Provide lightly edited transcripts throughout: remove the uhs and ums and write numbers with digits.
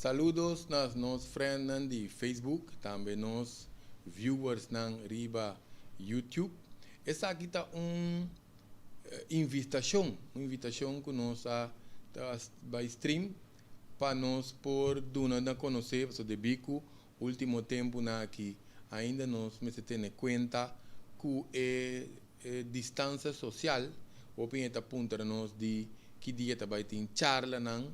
Saludos na nos friendnan di Facebook, tambe nos viewersnan riba YouTube. Esaki ta un invitashon, un invitashon ku nos a bai stream pa nos por duna na konosé, pasobra debí ku último tempunan aki ainda nos mester tene kuenta ku e distansia sosial. Hopi hende ta puntra nos di ki dia ta bai tin charlanan,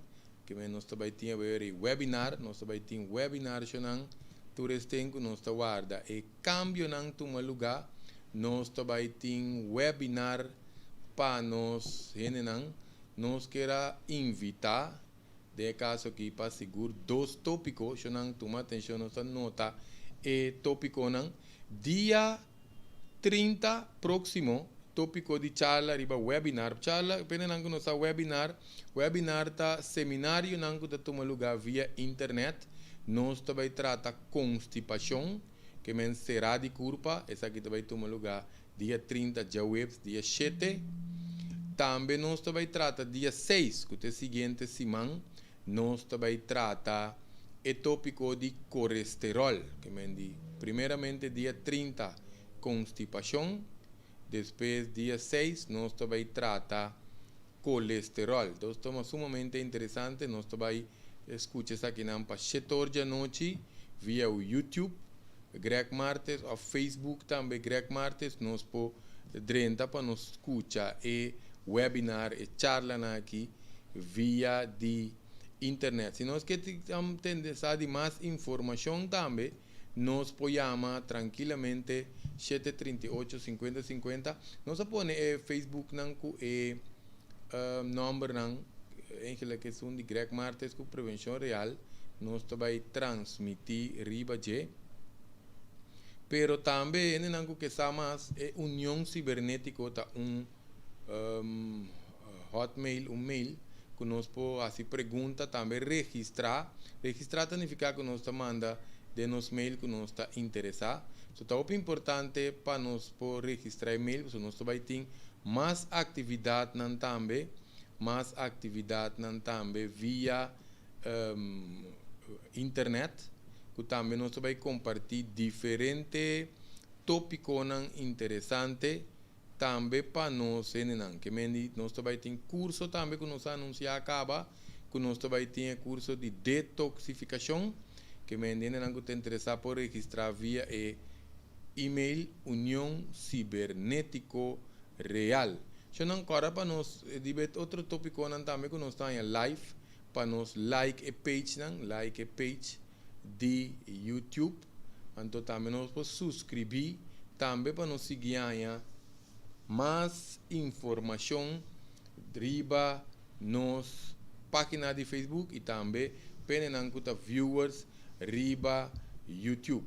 ke men nos ta bai tin awe e webinar, nos ta bai tin webinarnan tur esten ku nos ta warda e kambionan tuma lugá, nos ta bai tin webinar pa nos hendenan. Nos ke invitá, den kaso aki pa sigur dos tópiko, nan tuma atenshon, nos nota e tópikonan. Dia 30 próksimo, tópiko di charla riba webinar. Charla, pena nan ku nos webinar. Webinar ta seminarionan ku ta tuma lugá via internet. Nos ta bai trata konstipashon, ke men será di kurpa. Esaki ta bai tuma lugá dia 30, djaweps, dia 7. Tambe nos ta bai trata dia 6, ku ta e siguiente siman, nos ta bai trata e tópiko di kolesterol, ke men di primeramente dia 30 konstipashon, despues dia 6 nos ta bai trata kolesterol. Anto, ta sumamente interesante, nos ta bai skucha esakinan pa 7 or di anochi via YouTube, Greg Martes, òf Facebook tambe Greg Martes, nos por drenta pa nos skucha e webinar, e charla aki via di internet. Si nos ke tende di mas informashon tambe, nos por yama trankilamente 738 50 50. Nos a pone Facebook nan ku e nòmbernan, eigenlijk e un di Greg Martes ku Prevenshon Real, nos ta bai transmití riba dje. Pero tambe nan ku ke sa mas, e Union Sibernétiko ta un hotmail, un mail ku nos por hasi pregunta, tambe registrá. Registrá ta nifiká ku nos ta manda den nos mail ku nos ta interesá. So ta importante pa nos por registrá e-mail, so nos bai tin mas aktividatnan tambe, mas aktividatnan tambe via internet, ku tambe nos bai kompartí diferente tópikonan interesante tambe pa nos hendenan. Ke men nos bai tin kurso tambe ku nos a anunsiá kaba, ku nos bai tin kurso di detoksifikashon, ke men hendenan ku ta interesá por registrá via e e-mail Union Sibernétiko Real. So nan kòrda pa nos di otro tópikonan tambe ku nos ta live, pa nos like e page nan, like e page di YouTube. Anto tambe nos por suskribí tambe pa nos sigui mas informashon riba nos página di Facebook i tambe pa esnan ku ta viewers riba YouTube.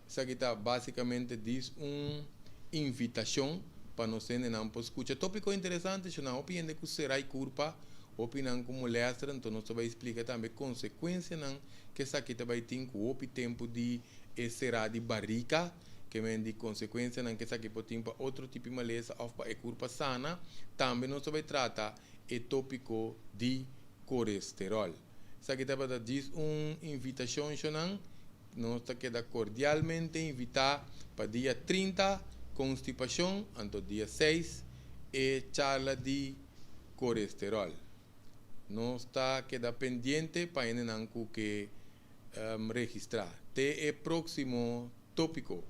Esaki ta básikamente djis un invitashon pa nos nan por skucha tópiko interesante, si nan hopi hende ku será kurpa, hopi nan ku molester, anto nos bai splika tambe konsekuensianan ku esaki bai tin ku hopi tempu di será di barika, ke men di konsekuensianan ku esaki por tin pa otro tipo di malesa òf pa e kurpa sana. Tambe nos bai trata e tópiko di kolesterol. Esaki tabata djis un invitashon, nan nos ta keda kordialmente invitá pa dia 30 konstipashon, anto dia 6 e charla di kolesterol. Nos ta keda pendiente pa nan ku ke registrá. Te e próksimo tópiko.